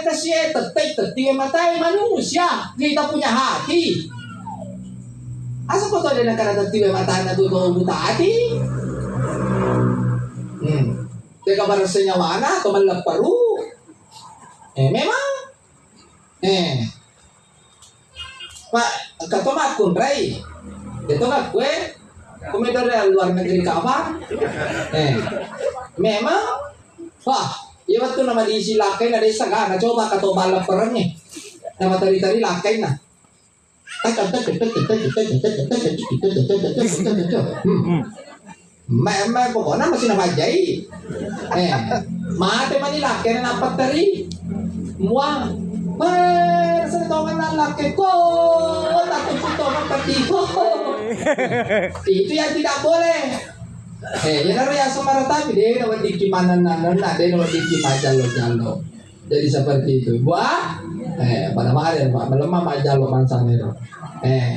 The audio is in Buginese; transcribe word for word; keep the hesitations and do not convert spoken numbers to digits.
Kasi e, tettai, tettiwe matae manusia, kita punya hati. Asa ko to de' nakana tettiwe matana tu to buta hati. Hmm. Tega barasa nyawana to mallepperu. Eh, memang. Eh. Pak, engka to makkunrai. Itu kak kue. Kumi dari luar negeri kapan? Eh. Memang. Wah, iya wettu nama diisi lakkai na desa gana coba ka to balla perengnge. Nama tari-tari lakkai na. Hmm. Mai, mai pokokna masih namajai. Eh, mate mani lakkai na nappa teri. Muang. Weh, rasa tongan na lakkai ko. Tapi tongan tadi ko. Itu yang tidak boleh. Eh, ya naro ya semara tapi de' na weddikki manenna-nenna, de' na weddikki majallo-jallo. Jadi seperti itu. Buah, eh, pada mare, Pak, melemah majallo mansang itu. Eh,